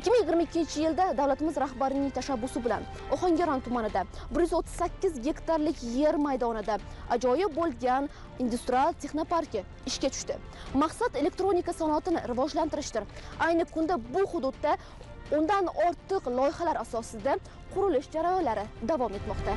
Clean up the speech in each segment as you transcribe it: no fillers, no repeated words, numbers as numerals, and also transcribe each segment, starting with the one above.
2022-yilda davlatimiz rahbarining tashabbusi bilan Ohangaron tumanida 138 gektarlik yer maydonida ajoyib bo'lgan industrial texnoparki ishga tushdi. Maqsad elektronika sanoatini rivojlantirishdir. Ayni kunda bu hududda 10dan ortiq loyihalar asosida qurilish jarayonlari davom etmoqda.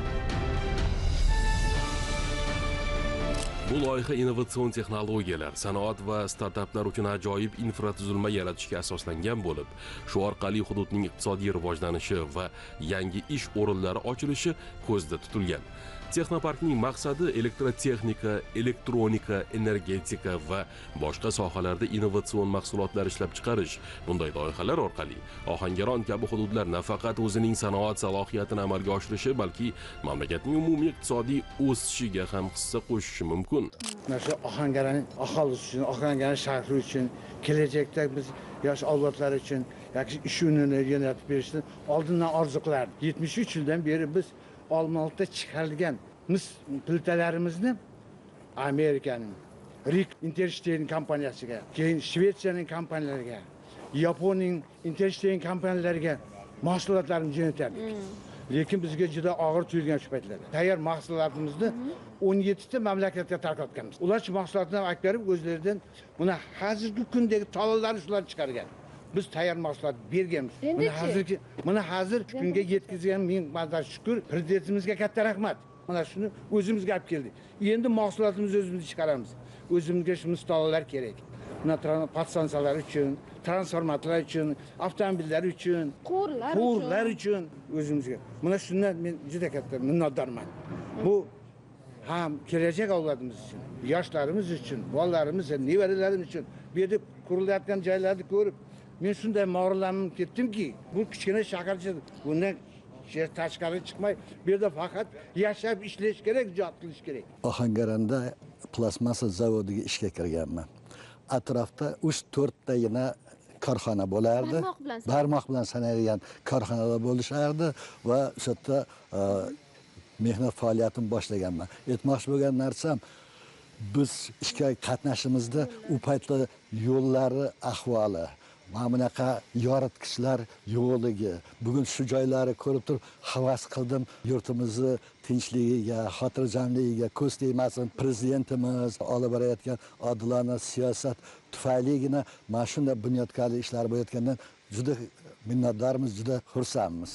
Bu loyiha innovatsion texnologiyalar, sanoat va startaplar uchun ajoyib infratuzilma yaratishga asoslangan bo'lib, shu orqali hududning iqtisodiy rivojlanishi va yangi ish o'rinlari ochilishi ko'zda tutilgan. Texnoparkning maqsadi elektrotexnika, elektronika, energetika va boshqa sohalarda innovatsion mahsulotlar ishlab chiqarish. Bunday loyihalar orqali Ohangaron kabi hududlar nafaqat o'zining sanoat salohiyatini amalga oshirishi, balki mamlakatning umumiy iqtisodiy o'sishiga ham hissa qo'shishi mumkin. Mana shu Ohangaron aholisi uchun, Ohangaron shahri uchun, kelajakda biz yosh avlodlar uchun yaxshi ish o'rnini yaratib berishni oldindan orzu qilardik. 73 yildan beri biz Olmaotada chiqarilgan mis plitalarimizni Amerikaning Rik Interstein kompaniyasiga, keyin Shvetsiyaning kompaniyalariga, Yaponiyaning Interstein kompaniyalariga mahsulotlarimizni jo'natardik. Lekin bizga juda og'ir tuyulgan shu paytlarda. Tayyor mahsulotimizni 17 ta mamlakatga tarqatganmiz. Ular shu mahsulotni olib berib o'zlaridan buni hozirgi kundagi tolalarni shular chiqargan. Biz tayyor mahsulot berganmiz. Mana hozir kunga yetkazgan ming marta shukr, prezidentimizga katta rahmat. Mana shuni o'zimizga olib keldik. Endi mahsulotimizni o'zimiz chiqaramiz. O'zimizga shu mis tolalar kerak. Mana podstansiyalar uchun, transformatorlar uchun, avtomobillar uchun, quvurlar uchun o'zimizga. Mana shundan men juda katta minnatdorman. Bu ham kelajak avlodimiz uchun, yoshlarimiz uchun, bolalarimiz, nevaralarimiz uchun bu yerda qurilayotgan joylarni ko'rib men shunday mag'rurlanib ketdimki, bu kichkina shaharcha, bundan tashqari chiqmay, bu yerda faqat yashab ishlash kerak, ijod qilish kerak. Ohangaronda plastmassa zavodiga ishga kirganman. Atrofda 3-4 tagina korxona bo'lardi. Barmoq bilan sanaydigan korxonalar bo'lishardi va o'sha yerda mehnat faoliyatimni boshlaganman. Aytmoqchi bo'lgan narsam, biz ishga qatnashimizda u paytda yo'llari ahvoli, mana bunaqa yoritgichlar yo'qligi, bugun shu joylarni ko'rib turib havas qildim. Yurtimizni tinchligiga, xotirjamligiga ko'z tegmasin. Prezidentimiz olib borayotgan odilona siyosat tufayligina mana shunday bunyodkorlik ishlar bo'layotgandan juda minnatdormiz, juda xursandmiz.